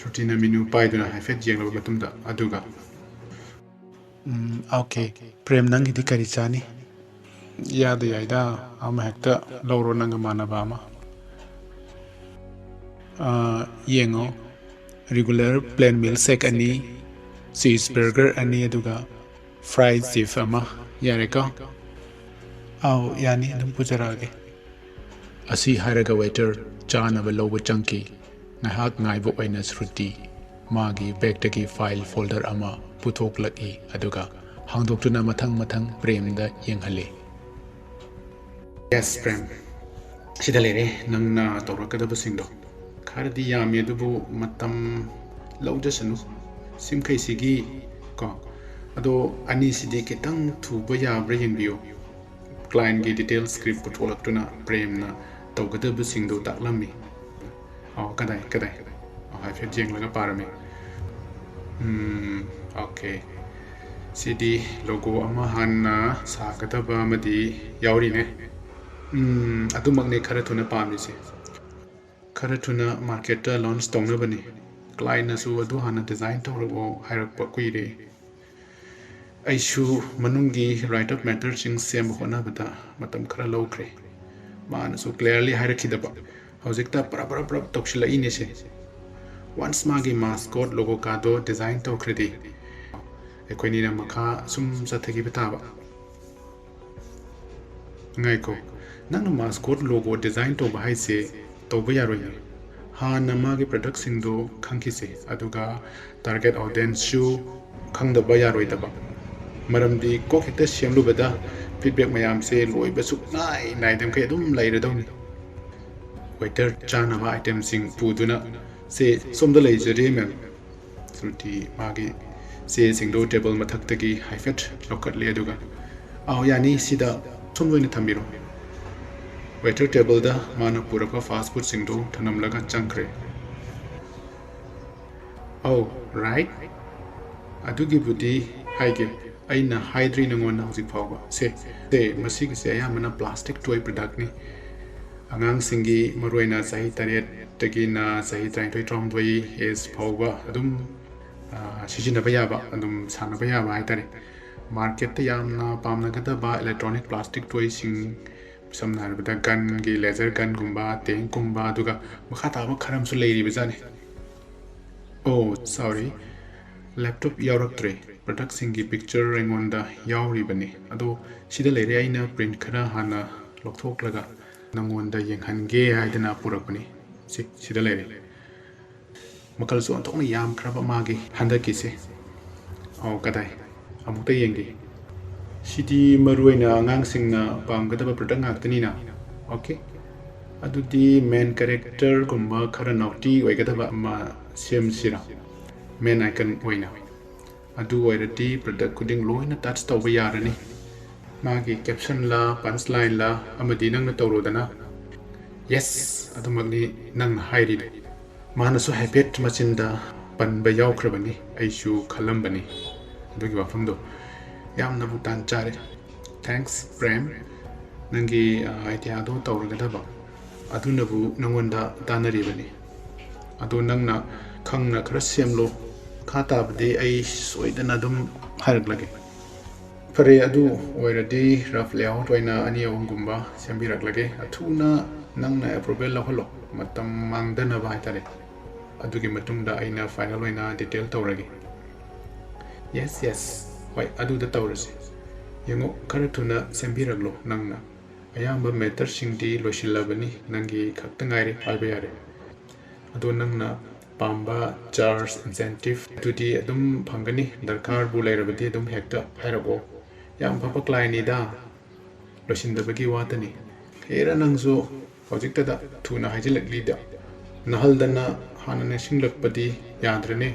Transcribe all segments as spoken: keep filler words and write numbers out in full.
ꯁ꯭ꯔꯨꯇꯤꯅ ꯃꯤꯅꯨ ꯄꯥꯏꯗꯨꯅ ꯍꯥꯏꯐꯦꯠ ꯌꯦꯡꯂꯕ ꯃꯇꯨꯡꯗ, ꯑꯗꯨꯒ, "ꯎꯝ, ꯑꯣꯀꯦ, ꯄ꯭ꯔꯦꯝ, ꯅꯪꯒꯤꯗꯤ ꯀꯔꯤ ꯆꯥꯅꯤ?" "ꯌꯥꯗ ꯌꯥꯏꯗ, ꯑꯃ ꯍꯦꯛꯇ ꯂꯧꯔꯣ, ꯅꯪꯒ ꯃꯥꯟꯅꯕ ꯑꯃ꯫ ꯑꯥ, ꯌꯦꯡꯉꯣ, ꯔꯤꯒꯨꯂꯔ ꯄ꯭ꯂꯦꯟ ꯃꯤꯜꯛꯁꯦꯛ ꯑꯅꯤ, ꯆꯤꯁ ꯕꯔꯒꯔ ꯑꯅꯤ, ꯑꯗꯨꯒ ꯐ꯭ꯔꯥꯏ ꯆꯤꯞꯁ ꯑꯃ꯫ ꯌꯥꯔꯦꯀꯣ?" "ꯑꯥꯎ, ꯌꯥꯅꯤ, ꯑꯗꯨꯝ ꯄꯨꯖꯔꯛꯑꯒꯦ꯫" ꯑꯁꯤ ꯍꯥꯏꯔꯒ ꯋꯦꯇꯔ ꯆꯥꯅꯕ ꯂꯧꯕ ꯆꯪꯈꯤ꯫ ꯉꯥꯏꯍꯥꯛ ꯉꯥꯏꯕ ꯑꯣꯏꯅ ꯁ꯭ꯔꯨꯇꯤ ꯃꯥꯒꯤ ꯕꯦꯒꯇꯒꯤ ꯐꯥꯏꯜ ꯐꯣꯜꯗꯔ ꯑꯃ ꯄꯨꯊꯣꯛꯂꯛꯏ, ꯑꯗꯨꯒ ꯍꯥꯡꯗꯣꯛꯇꯨꯅ ꯃꯊꯪ ꯃꯊꯪ ꯄ꯭ꯔꯦꯝꯗ ꯌꯦꯡꯍꯜꯂꯤ꯫ "ꯌꯦꯁ, ꯄ꯭ꯔꯦꯝ, ꯁꯤꯗ ꯂꯩꯔꯦ ꯅꯪꯅ ꯇꯧꯔꯛꯀꯗꯕꯁꯤꯡꯗꯣ꯫ ꯈꯔꯗꯤ ꯌꯥꯝꯃꯤ, ꯑꯗꯨꯕꯨ ꯃꯇꯝ ꯂꯧꯖꯁꯅꯨ꯫ ꯁꯤꯃꯈꯩꯁꯤꯒꯤ ꯀꯣ, ꯑꯗꯣ ꯑꯅꯤꯁꯤꯗꯤ ꯈꯤꯇꯪ ꯊꯨꯕ ꯌꯥꯕ꯭ꯔꯥ ꯌꯦꯡꯕꯤꯌꯨ꯫" ꯀ꯭ꯂꯥꯏꯟꯒꯤ ꯗꯤꯇꯦꯜ ꯁ꯭ꯀ꯭ꯔꯤꯞ ꯄꯨꯊꯣꯛꯂꯛꯇꯨꯅ ꯄ꯭ꯔꯦꯝꯅ ꯇꯧꯒꯗꯕꯁꯤꯡꯗꯨ ꯇꯥꯛꯂꯝꯃꯤ꯫ "ꯑꯣ, ꯀꯗꯥꯏ, ꯀꯗꯥꯏ? ꯑꯣ, ꯍꯥꯏꯐꯦꯠ ꯌꯦꯡꯂꯒ ꯄꯥꯔꯝꯃꯤ꯫ ꯎꯝ, ꯑꯣꯀꯦ꯫ ꯁꯤꯗꯤ ꯂꯣꯒꯣ ꯑꯃ ꯍꯥꯟꯅ ꯁꯥꯒꯗꯕ ꯑꯃꯗꯤ ꯌꯥꯎꯔꯤꯅꯦ꯫ ꯎꯝ, ꯑꯗꯨꯃꯛꯅꯦ ꯈꯔ ꯊꯨꯅ ꯄꯥꯝꯃꯤꯁꯦ꯫ ꯈꯔ ꯊꯨꯅ ꯃꯥꯔꯀꯦꯠꯇ ꯂꯣꯟꯆ ꯇꯧꯅꯕꯅꯤ꯫ ꯀ꯭ꯂꯥꯏꯟꯅꯁꯨ ꯑꯗꯨ ꯍꯥꯟꯅ ꯗꯤꯖꯥꯏꯟ ꯇꯧꯔꯛꯑꯣ ꯍꯥꯏꯔꯛꯄ ꯀꯨꯏꯔꯦ꯫ ꯑꯩꯁꯨ ꯃꯅꯨꯡꯒꯤ ꯔꯥꯏꯠ ꯑꯞ ꯃꯦꯇꯔꯁꯤꯡ ꯁꯦꯝꯕ ꯍꯣꯠꯅꯕꯗ ꯃꯇꯝ ꯈꯔ ꯂꯧꯈ꯭ꯔꯦ꯫ ꯃꯥꯅꯁꯨ ꯀ꯭ꯂꯤꯌꯔꯂꯤ ꯍꯥꯏꯔꯛꯈꯤꯗꯕ꯫ ꯍꯧꯖꯤꯛꯇ ꯄꯔꯞ ꯄꯔꯞ ꯄꯔꯞ ꯇꯧꯁꯤꯜꯂꯛꯏꯅꯦꯁꯦ꯫ ꯋꯥꯟꯁ ꯃꯥꯒꯤ ꯃꯥꯁꯀꯣꯠ ꯂꯣꯒꯣꯀꯥꯗꯣ ꯗꯤꯖꯥꯏꯟ ꯇꯧꯈ꯭ꯔꯗꯤ, ꯑꯩꯈꯣꯏꯅꯤꯅ ꯃꯈꯥ ꯁꯨꯝ ꯆꯠꯊꯈꯤꯕ ꯇꯥꯕ꯫ ꯉꯥꯏꯈꯣ, ꯅꯪꯅ ꯃꯥꯁꯀꯣꯠ ꯂꯣꯒꯣ ꯗꯤꯖꯥꯏꯟ ꯇꯧꯕ ꯍꯥꯏꯁꯦ ꯇꯧꯕ ꯌꯥꯔꯣꯏꯅꯦ꯫ ꯍꯥꯟꯅ ꯃꯥꯒꯤ ꯄ꯭ꯔꯗꯛꯁꯤꯡꯗꯣ ꯈꯪꯈꯤꯁꯦ, ꯑꯗꯨꯒ ꯇꯥꯔꯒꯦꯠ ꯑꯣꯗꯤꯌꯦꯟꯁꯁꯨ ꯈꯪꯗꯕ ꯌꯥꯔꯣꯏꯗꯕ꯫ ꯃꯔꯝꯗꯤ ꯀꯣꯛ ꯍꯦꯛꯇ ꯁꯦꯝꯂꯨꯕꯗ ꯐꯤꯗꯕꯦꯛ ꯃꯌꯥꯝꯁꯦ ꯂꯣꯏꯕ ꯁꯨꯛꯅꯥꯏ ꯅꯥꯏꯗꯕꯈꯩ ꯑꯗꯨꯝ ꯂꯩꯔꯗꯧꯅꯤ꯫ ꯋꯦꯇꯔ ꯆꯥꯅꯕ ꯑꯥꯏꯇꯦꯝꯁꯤꯡ ꯄꯨꯗꯨꯅ, "ꯁꯦ, ꯁꯣꯝꯗ ꯂꯩꯖꯔꯦ, ꯃꯦꯝ꯫" ꯁ꯭ꯔꯨꯇꯤ ꯃꯥꯒꯤ ꯆꯦꯁꯤꯡꯗꯨ ꯇꯦꯕꯜ ꯃꯊꯛꯇꯒꯤ ꯍꯥꯏꯐꯦꯠ ꯂꯧꯈꯠꯂꯦ, ꯑꯗꯨꯒ, "ꯑꯥꯎ, ꯌꯥꯅꯤ, ꯁꯤꯗ ꯁꯣꯝꯗ ꯑꯣꯏꯅ ꯊꯝꯕꯤꯔꯣ꯫" ꯋꯦꯇꯔ ꯇꯦꯕꯜꯗ ꯃꯥꯅ ꯄꯨꯔꯛꯄ ꯐꯥꯁ ꯐꯨꯗꯁꯤꯡꯗꯨ ꯊꯅꯝꯂꯒ ꯆꯪꯈ꯭ꯔꯦ꯫ "ꯑꯧ, ꯔꯥꯏꯠ꯫ ꯑꯗꯨꯒꯤꯕꯨꯗꯤ ꯍꯥꯏꯒꯦ, ꯑꯩꯅ ꯍꯥꯏꯗ꯭ꯔꯤ ꯅꯉꯣꯟꯗ ꯍꯧꯖꯤꯛ ꯐꯥꯎꯕ꯫ ꯁꯦ, ꯁꯦ, ꯃꯁꯤꯒꯤꯁꯦ ꯑꯌꯥꯝꯕꯅ ꯄ꯭ꯂꯥꯁꯇꯤꯛ ꯇꯣꯏ ꯄ꯭ꯔꯗꯛꯅꯤ꯫ ꯑꯉꯥꯡꯁꯤꯡꯒꯤ, ꯃꯔꯨꯑꯣꯏꯅ ꯆꯍꯤ ꯇꯔꯦꯠꯇꯒꯤꯅ ꯆꯍꯤ ꯇꯔꯥꯅꯤꯊꯣꯏ ꯇꯔꯥꯍꯨꯝꯗꯣꯏ age ꯐꯥꯎꯕ ꯑꯗꯨꯝ ꯁꯤꯖꯤꯟꯅꯕ ꯌꯥꯕ, ꯑꯗꯨꯝ ꯁꯥꯟꯅꯕ ꯌꯥꯕ ꯍꯥꯏꯇꯥꯔꯦ꯫ Marketꯇ ꯌꯥꯝꯅ ꯄꯥꯝꯅꯒꯗꯕ electronic plastic toyꯁꯤꯡ, ꯁꯝꯅ ꯍꯥꯏꯔꯕꯗ gunꯒꯤ, laser gunꯒꯨꯝꯕ, tankꯀꯨꯝꯕ, ꯑꯗꯨꯒ ꯃꯈꯥ ꯇꯥꯕ ꯈꯔ ꯑꯃꯁꯨ ꯂꯩꯔꯤꯕꯖꯥꯠꯅꯤ꯫ Oh, sorry, laptop ꯌꯥꯎꯔꯛꯇ꯭ꯔꯦ꯫ Productꯁꯤꯡꯒꯤ picture ꯑꯩꯉꯣꯟꯗ ꯌꯥꯎꯔꯤꯕꯅꯤ, ꯑꯗꯣ ꯁꯤꯗ ꯂꯩꯔꯦ꯫ ꯑꯩꯅ print ꯈꯔ ꯍꯥꯟꯅ ꯂꯧꯊꯣꯛꯂꯒ ꯅꯪꯉꯣꯟꯗ ꯌꯦꯡꯍꯟꯒꯦ ꯍꯥꯏꯗꯅ ꯄꯨꯔꯛꯄꯅꯤ꯫ ꯁꯤ ꯁꯤꯗ ꯂꯩꯔꯦ꯫ ꯃꯈꯜꯁꯨ ꯑꯣꯟꯊꯣꯛꯅ ꯌꯥꯝꯈ꯭ꯔꯕ ꯃꯥꯒꯤ ꯍꯟꯗꯛꯀꯤꯁꯦ꯫ ꯑꯧ, ꯀꯗꯥꯏ? ꯑꯃꯨꯛꯇ ꯌꯦꯡꯒꯦ꯫ ꯁꯤꯗꯤ ꯃꯔꯨꯑꯣꯏꯅ ꯑꯉꯥꯡꯁꯤꯡꯅ ꯄꯥꯝꯒꯗꯕ product ꯉꯥꯛꯇꯅꯤꯅ꯫ Okay, ꯑꯗꯨꯗꯤ main characterꯒꯨꯝꯕ ꯈꯔ naughty ꯑꯣꯏꯒꯗꯕ ꯑꯃ ꯁꯦꯝꯁꯤꯔꯥ? Main icon ꯑꯣꯏꯅ꯫ ꯑꯗꯨ ꯑꯣꯏꯔꯗꯤ product ꯈꯨꯗꯤꯡ ꯂꯣꯏꯅ touch ꯇꯧꯕ ꯌꯥꯔꯅꯤ꯫ ꯃꯥꯒꯤ captionꯂ punchlineꯂ ꯑꯃꯗꯤ ꯅꯪꯅ ꯇꯧꯔꯣꯗꯅ꯫ Yes, ꯑꯗꯨꯃꯛꯅꯤ ꯅꯪꯅ ꯍꯥꯏꯔꯤꯗꯣ꯫ ꯃꯥꯅꯁꯨ ꯍꯥꯏꯐꯦꯠ ꯃꯆꯤꯟꯗ ꯄꯟꯕ ꯌꯥꯎꯈ꯭ꯔꯕꯅꯤ, ꯑꯩꯁꯨ ꯈꯜꯂꯝꯕꯅꯤ ꯑꯗꯨꯒꯤ ꯋꯥꯐꯝꯗꯣ꯫ ꯌꯥꯝꯅꯕꯨ ꯇꯥꯟ ꯆꯥꯔꯦ꯫ Thanks, ꯄ꯭ꯔꯦꯝ꯫ ꯅꯪꯒꯤ, ꯑ, ideaꯗꯣ ꯇꯧꯔꯒꯗꯕ ꯑꯗꯨꯅꯕꯨ ꯅꯪꯉꯣꯟꯗ ꯇꯥꯟꯅꯔꯤꯕꯅꯤ꯫ ꯑꯗꯣ ꯅꯪꯅ ꯈꯪꯅ ꯈꯔ ꯁꯦꯝꯂꯣ꯫ ꯃꯈꯥ ꯇꯥꯕꯗꯤ ꯑꯩ ꯁꯣꯏꯗꯅ ꯑꯗꯨꯝ ꯍꯥꯏꯔꯛꯂꯒꯦ꯫ ꯐꯔꯦ, ꯑꯗꯨ ꯑꯣꯏꯔꯗꯤ rough layout ꯑꯣꯏꯅ ꯑꯅꯤ ꯑꯍꯨꯝꯒꯨꯝꯕ ꯁꯦꯝꯕꯤꯔꯛꯂꯒꯦ꯫ ꯑꯊꯨꯅ ꯅꯪꯅ approval ꯂꯧꯍꯜꯂꯣ, ꯃꯇꯝ ꯃꯥꯡꯗꯅꯕ ꯍꯥꯏꯇꯥꯔꯦ꯫ ꯑꯗꯨꯒꯤ ꯃꯇꯨꯡꯗ ꯑꯩꯅ final ꯑꯣꯏꯅ detail ꯇꯧꯔꯒꯦ꯫ Yes, yes, ꯍꯣꯏ, ꯑꯗꯨꯗ ꯇꯧꯔꯁꯤ꯫ ꯌꯦꯡꯉꯣ, ꯈꯔ ꯊꯨꯅ ꯁꯦꯝꯕꯤꯔꯛꯂꯣ ꯅꯪꯅ꯫ ꯑꯌꯥꯝꯕ matterꯁꯤꯡꯗꯤ ꯂꯣꯏꯁꯤꯜꯂꯕꯅꯤ, ꯅꯪꯒꯤ ꯈꯛꯇ ꯉꯥꯏꯔꯦ ꯍꯥꯏꯕ ꯌꯥꯔꯦ꯫ ꯑꯗꯣ ꯅꯪꯅ ꯄꯥꯝꯕ charge, incentive ꯑꯗꯨꯗꯤ ꯑꯗꯨꯝ ꯐꯪꯒꯅꯤ꯫ ꯗꯔꯀꯥꯔꯕꯨ ꯂꯩꯔꯕꯗꯤ ꯑꯗꯨꯝ ꯍꯦꯛꯇ ꯍꯥꯏꯔꯛꯑꯣ꯫ ꯌꯥꯝ ꯐꯕ clientꯅꯤꯗ, ꯂꯣꯏꯁꯤꯟꯗꯕꯒꯤ ꯋꯥꯇꯅꯤ꯫ ꯍꯦꯔꯥ, ꯅꯪꯁꯨ ꯍꯧꯖꯤꯛꯇꯗ ꯊꯨꯅ ꯍꯥꯏꯖꯤꯜꯂꯛꯂꯤꯗ꯫ ꯅꯍꯜꯗꯅ ꯍꯥꯟꯅ ꯅꯤꯡꯁꯤꯡꯂꯛꯄꯗꯤ ꯌꯥꯗ꯭ꯔꯦꯅꯦ꯫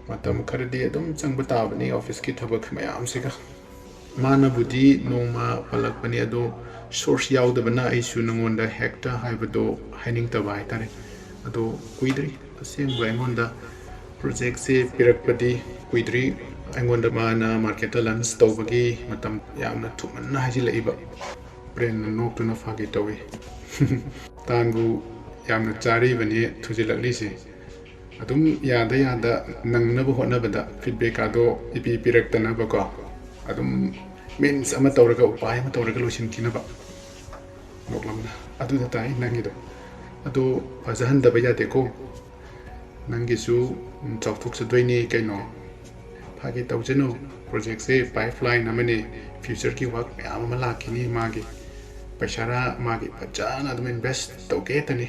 ꯃꯇꯝ ꯈꯔꯗꯤ ꯑꯗꯨꯝ ꯆꯪꯕ ꯇꯥꯕꯅꯤ officeꯀꯤ ꯊꯕꯛ ꯃꯌꯥꯝꯁꯤꯒ꯫ ꯃꯥꯅꯕꯨꯗꯤ ꯅꯣꯡꯃ ꯄꯜꯂꯛꯄꯅꯤ, ꯑꯗꯣ source ꯌꯥꯎꯗꯕꯅ ꯑꯩꯁꯨ ꯅꯉꯣꯟꯗ ꯍꯦꯛꯇ ꯍꯥꯏꯕꯗꯣ ꯍꯥꯏꯅꯤꯡꯗꯕ ꯍꯥꯏꯇꯥꯔꯦ꯫ ꯑꯗꯣ ꯀꯨꯏꯗ꯭ꯔꯤ, ꯑꯁꯦꯡꯕ ꯑꯩꯉꯣꯟꯗ projectꯁꯦ ꯄꯤꯔꯛꯄꯗꯤ ꯀꯨꯏꯗ꯭ꯔꯤ꯫ ꯑꯩꯉꯣꯟꯗ ꯃꯥꯅ marketꯇ launch ꯇꯧꯕꯒꯤ ꯃꯇꯝ ꯌꯥꯝꯅ ꯊꯨꯃꯟꯅ ꯍꯥꯏꯖꯤꯜꯂꯛꯏꯕ꯫ ꯄ꯭ꯔꯦꯝꯅ ꯅꯣꯛꯇꯨꯅ ꯐꯥꯒꯤ ꯇꯧꯏ꯫ ꯇꯥꯟꯕꯨ ꯌꯥꯝꯅ ꯆꯥꯔꯤꯕꯅꯤ ꯊꯨꯖꯤꯜꯂꯛꯂꯤꯁꯦ꯫ ꯑꯗꯨꯝ ꯌꯥꯗ ꯌꯥꯗ ꯅꯪꯅꯕ ꯍꯣꯠꯅꯕꯗ ꯐꯤꯗꯕꯦꯛ ꯑꯗꯣ ꯏꯄꯤ ꯄꯤꯔꯛꯇꯅꯕꯀꯣ, ꯑꯗꯨꯝ ꯃꯤꯟꯁ ꯑꯃ ꯇꯧꯔꯒ, ꯎꯄꯥꯏ ꯑꯃ ꯇꯧꯔꯒ ꯂꯣꯏꯁꯤꯟꯈꯤꯅꯕ꯫ ꯅꯣꯛꯂꯝꯅ ꯑꯗꯨꯗ ꯇꯥꯏ ꯅꯪꯒꯤꯗꯣ꯫ ꯑꯗꯣ ꯐꯖꯍꯟꯗꯕ ꯌꯥꯗꯦꯀꯣ, ꯅꯪꯒꯤꯁꯨ ꯆꯥꯎꯊꯣꯛꯆꯗꯣꯏꯅꯤ ꯀꯩꯅꯣ꯫ ꯐꯥꯒꯤ ꯇꯧꯖꯅꯨ, ꯄ꯭ꯔꯣꯖꯦꯛꯁꯦ ꯄꯥꯏꯞꯂꯥꯏꯟ ꯑꯃꯅꯤ, ꯐ꯭ꯌꯨꯆꯔꯒꯤ ꯋꯥꯛ ꯃꯌꯥꯝ ꯑꯃ ꯂꯥꯛꯈꯤꯅꯤ ꯃꯥꯒꯤ꯫ ꯄꯩꯁꯥꯔꯥ ꯃꯥꯒꯤ ꯐꯖꯅ ꯑꯗꯨꯝ ꯏꯟꯚꯦꯁ ꯇꯧꯒꯦꯇꯅꯤ꯫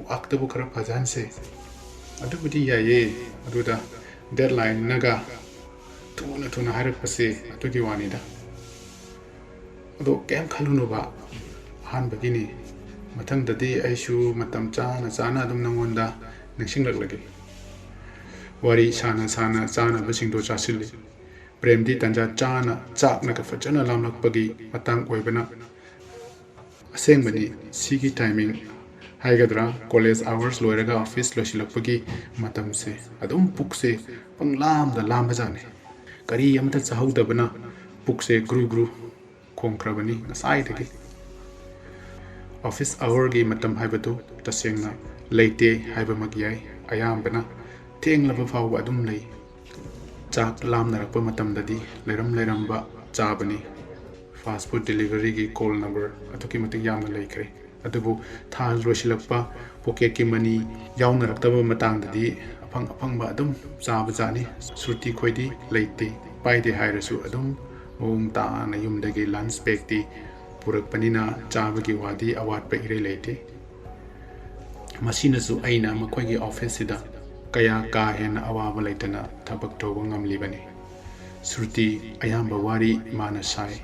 ꯋꯥꯛꯇꯕꯨ ꯈꯔ ꯐꯖꯍꯟꯁꯦ꯫ ꯑꯗꯨꯕꯨꯗꯤ ꯌꯥꯏꯌꯦ, ꯑꯗꯨꯗ ꯗꯦꯠꯂꯥꯏꯟꯅꯒ ꯊꯨꯅ ꯊꯨꯅ ꯍꯥꯏꯔꯛꯄꯁꯦ ꯑꯗꯨꯒꯤ ꯋꯥꯅꯤꯗ꯫ ꯑꯗꯣ ꯀꯩꯝ ꯈꯜꯂꯨꯅꯨꯕ, ꯑꯍꯥꯟꯕꯒꯤꯅꯤ꯫ ꯃꯊꯪꯗꯗꯤ ꯑꯩꯁꯨ ꯃꯇꯝ ꯆꯥꯅ ꯆꯥꯅ ꯑꯗꯨꯝ ꯅꯪꯉꯣꯟꯗ ꯅꯤꯡꯁꯤꯡꯂꯛꯂꯒꯦ꯫ ꯋꯥꯔꯤ ꯁꯥꯅ ꯁꯥꯅ ꯆꯥꯅꯕꯁꯤꯡꯗꯣ ꯆꯥꯁꯤꯜꯂꯤ꯫ ꯄ꯭ꯔꯦꯝꯗꯤ ꯇꯟꯖꯥ ꯆꯥꯅ ꯆꯥꯛꯅꯒ ꯐꯖꯅ ꯂꯥꯝꯂꯛꯄꯒꯤ ꯃꯇꯥꯡ ꯑꯣꯏꯕꯅ, ꯑꯁꯦꯡꯕꯅꯤ, ꯁꯤꯒꯤ ꯇꯥꯏꯃꯤꯡ ꯍꯥꯏꯒꯗ꯭ꯔꯥ, ꯀꯣꯂꯦꯖ ꯑꯋꯥꯔꯁ ꯂꯣꯏꯔꯒ ꯑꯣꯐꯤꯁ ꯂꯣꯏꯁꯤꯜꯂꯛꯄꯒꯤ ꯃꯇꯝꯁꯦ, ꯑꯗꯨꯝ ꯄꯨꯛꯁꯦ ꯄꯪꯂꯥꯝꯗ ꯂꯥꯝꯕꯖꯥꯠꯅꯤ꯫ ꯀꯔꯤ ꯑꯃꯇ ꯆꯥꯍꯧꯗꯕꯅ ꯄꯨꯛꯁꯦ ꯒ꯭ꯔꯨ ꯒ꯭ꯔꯨ ꯈꯣꯡꯈ꯭ꯔꯕꯅꯤ ꯉꯁꯥꯏꯗꯒꯤ꯫ ꯑꯣꯐꯤꯁ ꯑꯋꯥꯔꯒꯤ ꯃꯇꯝ ꯍꯥꯏꯕꯗꯨ ꯇꯁꯦꯡꯅ ꯂꯩꯇꯦ ꯍꯥꯏꯕꯃꯛ ꯌꯥꯏ꯫ ꯑꯌꯥꯝꯕꯅ ꯊꯦꯡꯂꯕ ꯐꯥꯎꯕ ꯑꯗꯨꯝ ꯂꯩ꯫ ꯆꯥꯛ ꯂꯥꯝꯅꯔꯛꯄ ꯃꯇꯝꯗꯗꯤ ꯂꯩꯔꯝ ꯂꯩꯔꯝꯕ ꯆꯥꯕꯅꯤ꯫ ꯐꯥꯁ ꯐꯨꯗ ꯗꯦꯂꯤꯚꯔꯤꯒꯤ ꯀꯣꯜ ꯅꯝꯕꯔ ꯑꯗꯨꯛꯀꯤ ꯃꯇꯤꯛ ꯌꯥꯝꯅ ꯂꯩꯈ꯭ꯔꯦ꯫ ꯑꯗꯨꯕꯨ ꯊꯥ ꯂꯣꯏꯁꯤꯜꯂꯛꯄ, ꯄꯣꯀꯦꯠꯀꯤ ꯃꯅꯤ ꯌꯥꯎꯅꯔꯛꯇꯕ ꯃꯇꯥꯡꯗꯗꯤ ꯑꯐꯪ ꯑꯐꯪꯕ ꯑꯗꯨꯝ ꯆꯥꯕꯖꯥꯠꯅꯤ꯫ ꯁ꯭ꯔꯨꯇꯤ ꯈꯣꯏꯗꯤ ꯂꯩꯇꯦ, ꯄꯥꯏꯗꯦ ꯍꯥꯏꯔꯁꯨ ꯑꯗꯨꯝ ꯃꯑꯣꯡ ꯇꯥꯅ ꯌꯨꯝꯗꯒꯤ ꯂꯟꯁ ꯄꯦꯛꯇꯤ ꯄꯨꯔꯛꯄꯅꯤꯅ ꯆꯥꯕꯒꯤ ꯋꯥꯗꯤ ꯑꯋꯥꯠꯄ ꯏꯔꯩ ꯂꯩꯇꯦ꯫ ꯃꯁꯤꯅꯁꯨ ꯑꯩꯅ ꯃꯈꯣꯏꯒꯤ ꯑꯣꯐꯤꯁꯁꯤꯗ ꯀꯌꯥ ꯀꯥ ꯍꯦꯟꯅ ꯑꯋꯥꯕ ꯂꯩꯇꯅ ꯊꯕꯛ ꯇꯧꯕ ꯉꯝꯂꯤꯕꯅꯤ꯫ ꯁ꯭ꯔꯨꯇꯤ ꯑꯌꯥꯝꯕ ꯋꯥꯔꯤ ꯃꯥꯅ ꯁꯥꯏ꯫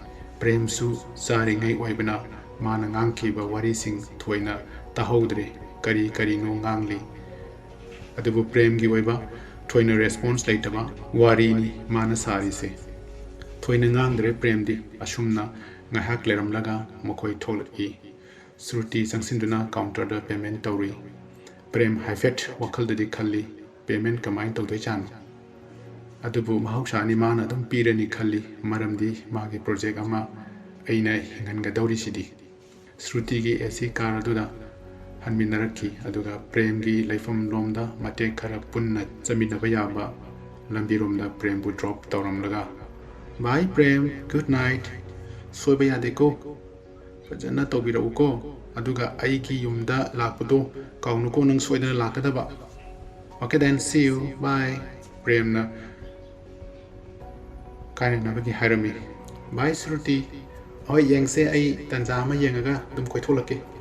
ꯄ꯭ꯔꯦꯝꯁꯨ ꯆꯥꯔꯤꯉꯩ ꯑꯣꯏꯕꯅ ꯃꯥꯅ ꯉꯥꯡꯈꯤꯕ ꯋꯥꯔꯤꯁꯤꯡ ꯊꯣꯏꯅ ꯇꯥꯍꯧꯗ꯭ꯔꯦ꯫ ꯀꯔꯤ ꯀꯔꯤꯅꯣ ꯉꯥꯡꯂꯤ꯫ ꯑꯗꯨꯕꯨ ꯄ꯭ꯔꯦꯝꯒꯤ ꯑꯣꯏꯕ ꯊꯣꯏꯅ ꯔꯦꯁꯄꯣꯟꯁ ꯂꯩꯇꯕ ꯋꯥꯔꯤꯅꯤ ꯃꯥꯅ ꯁꯥꯔꯤꯁꯦ꯫ ꯊꯣꯏꯅ ꯉꯥꯡꯗ꯭ꯔꯦ ꯄ꯭ꯔꯦꯝꯗꯤ꯫ ꯑꯁꯨꯝꯅ ꯉꯥꯏꯍꯥꯛ ꯂꯩꯔꯝꯂꯒ ꯃꯈꯣꯏ ꯊꯣꯛꯂꯛꯏ꯫ ꯁ꯭ꯔꯨꯇꯤ ꯆꯪꯁꯤꯟꯗꯨꯅ ꯀꯥꯎꯟꯇꯔꯗ ꯄꯦꯃꯦꯟ ꯇꯧꯔꯨꯏ꯫ ꯄ꯭ꯔꯦꯝ ꯍꯥꯏꯐꯦꯠ ꯋꯥꯈꯜꯗꯗꯤ ꯈꯜꯂꯤ, "ꯄꯦꯃꯦꯟ ꯀꯃꯥꯏꯅ ꯇꯧꯗꯣꯏꯖꯥꯠꯅꯣ?" ꯑꯗꯨꯕꯨ ꯃꯍꯧꯁꯥꯅꯤ, ꯃꯥꯅ ꯑꯗꯨꯝ ꯄꯤꯔꯅꯤ ꯈꯜꯂꯤ, ꯃꯔꯝꯗꯤ ꯃꯥꯒꯤ ꯄ꯭ꯔꯣꯖꯦꯛ ꯑꯃ ꯑꯩꯅ ꯍꯤꯡꯍꯟꯒꯗꯧꯔꯤꯁꯤꯗꯤ꯫ ꯁ꯭ꯔꯨꯇꯤꯒꯤ ꯑꯦ ꯁꯤ ꯀꯥꯔ ꯑꯗꯨꯗ ꯍꯟꯃꯤꯟꯅꯔꯛꯈꯤ, ꯑꯗꯨꯒ ꯄ꯭ꯔꯦꯝꯒꯤ ꯂꯩꯐꯝ ꯂꯣꯝꯗ ꯃꯇꯦꯛ ꯈꯔ ꯄꯨꯟꯅ ꯆꯠꯃꯤꯟꯅꯕ ꯌꯥꯕ ꯂꯝꯕꯤꯔꯣꯝꯗ ꯄ꯭ꯔꯦꯝꯕꯨ ꯗ꯭ꯔꯣꯞ ꯇꯧꯔꯝꯂꯒ, "ꯕꯥꯏ ꯄ꯭ꯔꯦꯝ, ꯒꯨꯗ ꯅꯥꯏꯠ꯫ ꯁꯣꯏꯕ ꯌꯥꯗꯦꯀꯣ꯫ ꯐꯖꯅ ꯇꯧꯕꯤꯔꯛꯎꯀꯣ꯫ ꯑꯗꯨꯒ ꯑꯩꯒꯤ ꯌꯨꯝꯗ ꯂꯥꯛꯄꯗꯣ ꯀꯥꯎꯅꯨꯀꯣ, ꯅꯪ ꯁꯣꯏꯗꯅ ꯂꯥꯛꯀꯗꯕ꯫ Okay then, see you, bye." ꯄ꯭ꯔꯦꯝꯅ ꯀꯥꯏꯅꯅꯕꯒꯤ ꯍꯥꯏꯔꯝꯃꯤ꯫ "ꯕꯥꯏ ꯁ꯭ꯔꯨꯇꯤ, ꯍꯣꯏ, ꯌꯦꯡꯁꯦ, ꯑꯩ ꯇꯟꯖꯥ ꯑꯃ ꯌꯦꯡꯉꯒ ꯑꯗꯨꯝ ꯀꯣꯏꯊꯣꯛꯂꯛꯀꯦ꯫